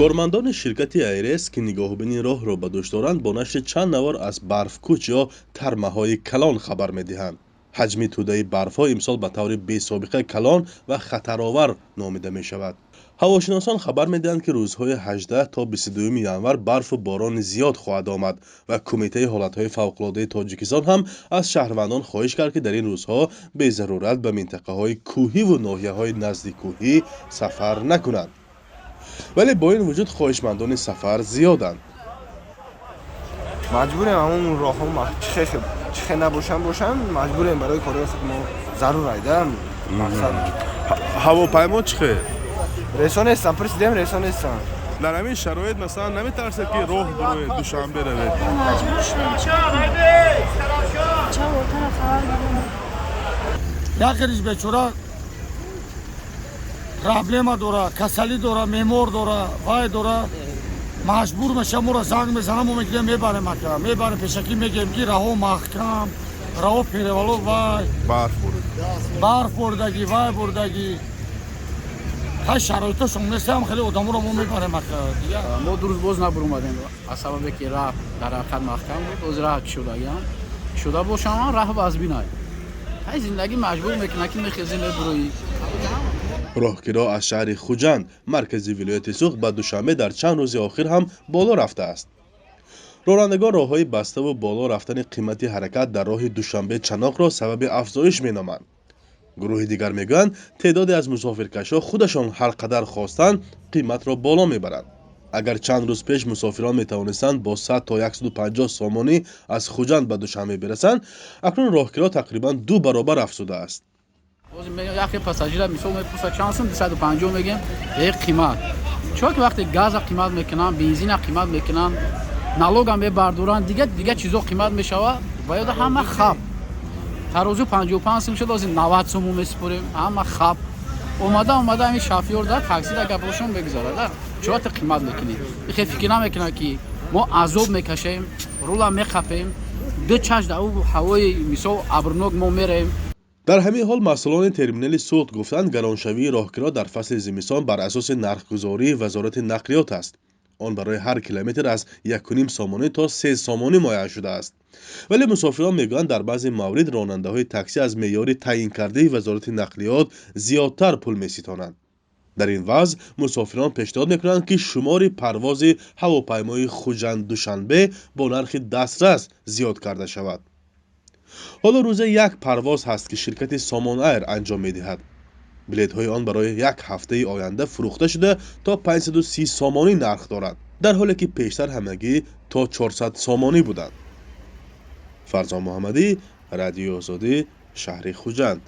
Кормандони ширкати АйРС, ки нигоҳубини роҳро ба дӯш доранд, бо нашри чанд навор аз барфкӯч ё тармаҳои калон хабар медиҳанд. Ҳаҷми тӯдаи барфҳо имсол ба таври бесобиқа калон ва хатаровар номида мешавад. Ҳавошиносон хабар медиҳанд, ки рӯзҳои 18 то 22 январ барфу борони зиёд хоҳад омад ва Кумитаи ҳолатҳои фавқулодаи Тоҷикистон ҳам аз шаҳрвандон хоҳиш кард, ки дар ин рӯзҳо безарурат ба минтақаҳои кӯҳиву ноҳияҳои наздикӯҳӣ сафар накунанд. Вале бо ин вуҷуд хоҳишмандони сафар зиёданд. Маҷбурем, ҳамон роҳҳо чихе набошанд, бошанд, маҷбурем, барои кори худ мо зарур айда мақсад. Ҳавопаймо чӣ хел? Рейсо нестан, пурсидем, рейсо нестан. Дар ҳамин шароит, масалан, наметарсед, ки роҳ бироед, Душанбе равед? Маҷбур шудем, чӣ ча вотана хабар надорем. Якриш бечора проблема дора, касалӣ дора, мемор дора, вай дора, маҷбур меша, моро занг мезанам, мо мегирем, мебарем, ака, мебарем. Пешакӣ мегӯем, ки раҳо маҳкам, раҳо перевало, вай. Барф борид. Барф бордагӣ, вай бордагӣ, ҳай, шароитошон нестам, хеле одаморо мо мебарем, ака, дигар. Мо 2 рӯз боз набуромадем, аз сабабе ки раҳ дар ҳақиқат маҳкам буд. Оз раҳ кушодагиам шуда бошам, раҳ вазбинай. Ҳай, зиндагӣ маҷбур мекунад, ки мехезӣ, мебуроӣ. Роҳкиро аз шаҳри Хуҷанд, маркази вилояти Суғд, ба Душанбе дар чанд рӯзи охир ҳам боло рафтааст. Ронандагон роҳҳои баставу боло рафтани қимати ҳаракат дар роҳи Душанбе Чаноқро сабаби афзоиш меноманд. Гурӯҳи дигар мегӯянд, теъдоде аз мусофиркашҳо худашон ҳар қадар хостанд, қиматро боло мебаранд. Агар чанд рӯз пеш мусофирон метавонистанд бо 100 то 150 сомонӣ аз Хуҷанд ба Душанбе бирасанд, акнун роҳкиро тақрибан ду баробар афзудааст. Яке пассажира мисол мепурсад, чанд сум? 250 мегем, е, қимат. Чунки вақте газа қимат мекунанд, бензина қимат мекунанд, налога мебардоранд, дига дига чизо қимат мешавад ва ёда ҳама хаб. Тарозу 55 сум шуд, ҳозир 90 суму месупорем, ҳама хаб. Омада омада ҳамин шофёр да такси да гапошон мегузарад, да чиро ту қимат мекунӣ? Ихе фикр намекунад, ки мо азоб мекашем, рула меқапем, ду чашм дар ҳавои мисол абрнок мо мерем. Дар ҳамин ҳол масъулони терминали Суғд гуфтанд, гароншавии роҳкиро дар фасли зимистон бар асоси нархгузории Вазорати нақлиёт аст. Он барои ҳар километр аз 1,5 сомонӣ то 3 сомонӣ муайян шудааст. Вале мусофирон мегӯянд, дар баъзе маврид ронандаҳои таксӣ аз меъёри таъйинкардаи Вазорати нақлиёт зиёдтар пул меситонанд. Дар ин вазъ мусофирон пешниҳод мекунанд, ки шумори парвози ҳавопаймои Хуҷанд Душанбе бо нархи дастрас зиёд карда шавад. Ҳоло рӯзе як парвоз ҳаст, ки ширкати Сомон Айр анҷом медиҳад. Билетҳои он барои як ҳафтаи оянда фурӯхта шуда, то 530 сомонӣ нарх дорад, дар ҳоле ки пештар ҳамагӣ то 400 сомонӣ буданд. Фарзон Муҳаммадӣ, Радиои Озодӣ, шаҳри Хуҷанд.